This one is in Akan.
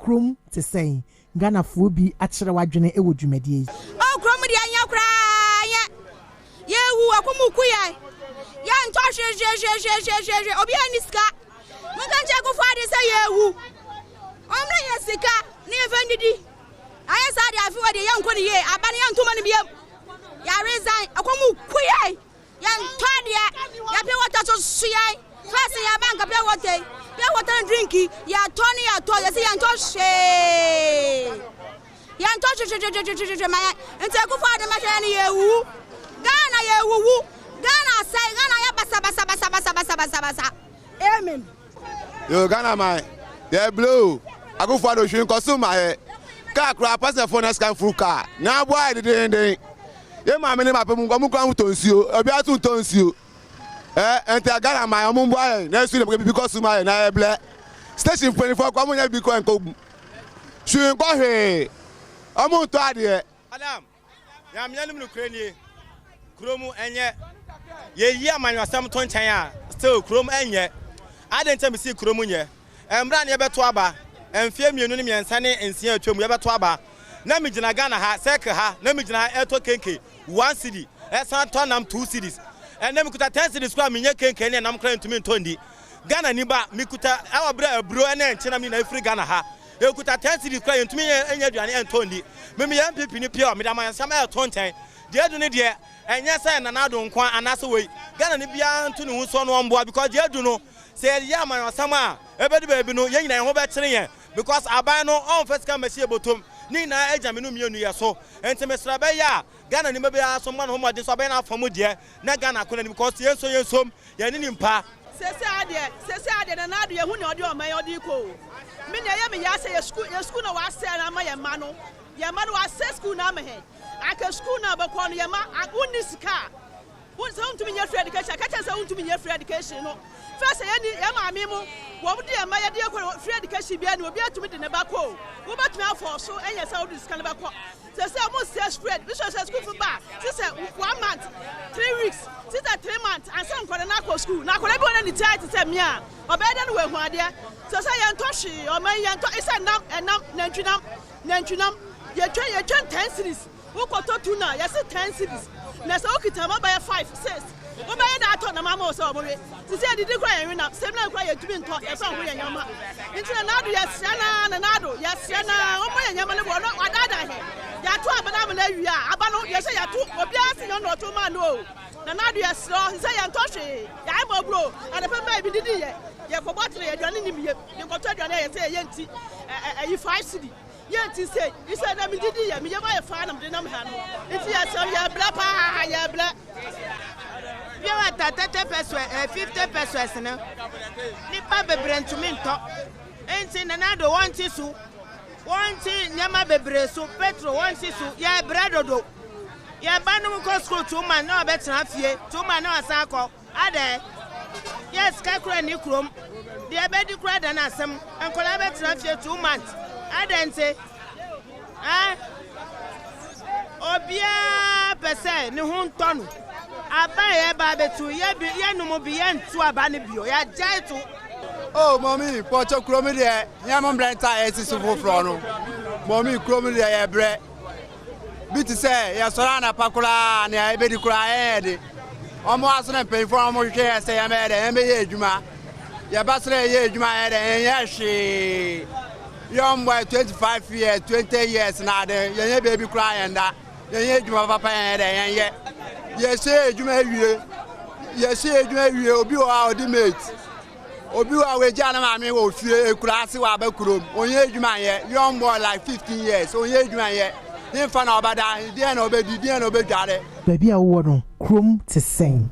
Kurom te sɛn? Ghanafoɔ bi akyerɛ w'adwene wɔ dwumadie yi. Oh, kurom deɛ nyɛ koraa nyɛ. Yɛwu ɛkɔm ku yɛn. Yɛntɔ hwehwehwehwehwehwɛ. Obi ani sika. Monka nkyerɛ Akufo Addo sɛ yɛwu. Ɔmmrɛ yɛn sika na yɛmfa ndidi. Ayɛ saa deɛ afe wɔ deɛ yɛnkɔ no yie. Aba no yɛnto ma no biam. Yɛaresign. Ɛkɔm ku yɛn. Yɛntɔ adeɛ. Yɛ pure water so so yɛn. First yɛ aba nka pure water yi. Pure water no drink yi. Yɛatɔ ne yɛatɔ. Yɛsɛ yɛntɔ hwee. Yɛntɔ hwehwehwehwehwehwɛ ma yɛn. Nti Akufo Addo mɛhwɛ yɛn no yɛwuwu. Ghana yɛwuwu. Ghana asɛe. Ghana yɛ basabasabasabasabasa. Amen. Yo, Ghana man, yɛ blow. Akufo Addo hwee nkɔ so ma yɛ. Kaa koraa pasɛfoɔ na sika mfuru kaa. Na aboa yɛ dedenden. Yɛ maame ne papa mu ɔmo kura tɔ nsuo. Obi ato ntɔ nsuo. Ɛ nti Ghana man ɔmo mboa yɛn na nsuo na bibi kɔ so ma yɛn na yɛ blɛ. Station mpanyinfoɔ kɔ ɔmo nyɛ bibi kɔ nkɔ hwee nkɔ hwee. Ɔmo ntɔ adeɛ. Madam, Nyame anim nokorɛ nie, kurom ɛnyɛ. Yɛyi amanyɔsɛm to nkyɛn a, still kurom ɛnyɛ. Adɛn nti na mesi kurom nyɛ? Mmerɛ a na yɛbɛto aba, mfeɛ 2 ne 3 ne 6 atwa mu yɛbɛto aba. Na megyina Ghana ha, circle ha, na megyina ha ɛtɔ kenke 1 cedi, ɛsan tɔ nam 2 cedis. Ɛnnɛ mekuta 10 cedis koraa menyɛ kenke ne ɛnam koraa ntumi ntɔ ndi. Ghana ni ba, mekuta ɛwɔ berɛ a aburo ne nkyenam nyinaa ɛfiri Ghana ha. Yɛkuta 10 cedis koraa yɛntumi nyɛ aduane ɛntɔ nni. Me meyɛ NPP ni pure, mede amanyɔsɛm ɛɛto nkyɛn. Deɛ adu no deɛ, ɛnyɛ sɛ Nana Addo nko ara anaasɛ wei. Ghana ni biara nto ne ho so na ɔmboa because deɛ adu no, sɛ yɛyɛ amanyɔsɛm a, ɛbɛdu baabi no yɛn nyinaa yɛn ho bɛkyere yɛn because aban no ɔmfa sika mmɛhyɛ yɛn bɔtɔm. Ne nyinaa ɛgya me no mmienu yɛ so. Nti mesrɛ ɛbɛyɛ a Ghana ni biara nso mmɔ ne ho mmɔden sɛ ɔbɛyɛ n'afa mu deɛ na Ghana akɔ n'anim because yɛn nso yɛn nsom, yɛne nimpa. Sese adeɛ sese adeɛ Nana Addo yɛhu nea ɔde ɔman yi ɔde rekɔ o me nea ɛyɛ me ya sɛ yɛ sukuu yɛ sukuu na wasɛe no ama yɛn mma no yɛn mma no wasɛe sukuu no ama hɛn anka sukuu no a bɛkɔ no yɛn mma wonni sika a wo sɛ wontumi nyɛ free education ka kyɛn sɛ wontumi nyɛ free education no fɛ sɛ yɛni yɛn maame mu wɔn de yɛn mma yɛde yɛkɔ free education bi ani obi atumi de ne ba kɔ o wobɛtumi afɔ so ɛnyɛ sɛ wode sika no bɛkɔ. Sɛ sɛ ɔmo sɛ spread bi sɛ sɛ sukuu fo ba a sisɛ 1 month 3 weeks sisɛ 3 months ansa nkɔla no akɔ sukuu na akɔla bi wɔ ne ti ayɛ te sɛ mmea a ɔbɛyɛ dɛ no wɔ ehu adeɛ sɛ sɛ yɛntɔ hwee ɔman yi yɛntɔ esɛ nam ɛnam nantwinam nantwinam yɛtwa yɛtwa 10 cedis wokɔtɔ tuna yɛsi 10 cedis na sɛ wokita ma bɛyɛ 5 6 wobɛyɛ dɛ atɔ nam ama wo sɛ ɔmo we te sɛ yɛdidi kora yɛn we nam sɛmina kora yɛntumi ntɔ yɛfa ho yɛ nyama nti na Nana Addo yɛsrɛ naa Nana Addo yɛsrɛ naa ɔmmɔ yɛn nyama no bɔ ɔno wadaadaa hɛ yɛato aba no ama no awie a aba no yɛsɛ yɛato obiara si nyɛ ɔno ɔto maa no o Nana Addo yɛsrɛ sɛ yɛntɔ hwee yɛayɛ ma ɔburo adepɛ bɛɛ bi didi yɛ yɛkɔbɔ tere aduane nim yɛ yɛkɔtɔ aduane a yɛsɛ yɛyɛ nti ɛyi 5 cedi yɛnti sɛ isɛ na medidi yɛ meyɛ ma yɛ faa na mede nam ha no nti yɛsrɛ yɛbrɛ paa yɛbrɛ. Pure water 30 pesewas 50 pesewas no nipa bebree ntumi ntɔ nti Nana Addo wɔnte so wɔnte nneɛma bebree so petrol wɔnte so yɛbrɛ dodo yɛn ba nom kɔ sukuu 2 months na ɔbɛtena fie 2 months na ɔsan akɔ adɛ yɛ sika kura ne kurom deɛ ɛbɛdi kura da n'asɛm nkɔla bɛtena fie 2 months adɛ nti ɛn obiara pɛ sɛ ne ho ntɔ no aba a yɛba abɛtu yɛ bi yɛnum bi yɛntu aba no bio yɛagyae to. Oh, mɔmi, pɔtɔ kurom deɛ nneɛma mbrɛ nta a yɛsi so foforɔ no mɔmi kurom deɛ yɛbrɛ bi te sɛ yɛsɔrɔ anapa koraa nea yɛbɛdi koraa yɛnyɛ de ɔmo aso na mpanyinfoɔ a ɔmo hwehwɛ yɛ sɛ yɛmɛyɛ dɛ yɛmɛyɛ adwuma yɛba soro yɛyɛ adwuma yɛ dɛ yɛnyɛ hwee young boy 25 years 20 years na ade yɛnyɛ beebi koraa yɛn da yɛnyɛ adwuma papa yɛnyɛ dɛ yɛnyɛ yɛhyɛ adwuma awie yɛhyɛ adwuma awie obi wɔ hɔ a ɔde mate obi wɔ a wagya ne maame wɔ fie ekura ase wɔ aba kurom onyɛ adwuma nyɛ young boy like 15 years onyɛ adwuma nyɛ ne nfa na ɔbɛda deɛ na ɔbɛdi deɛ na ɔbɛdware. Baabi a wowɔ no, kurom te sɛn?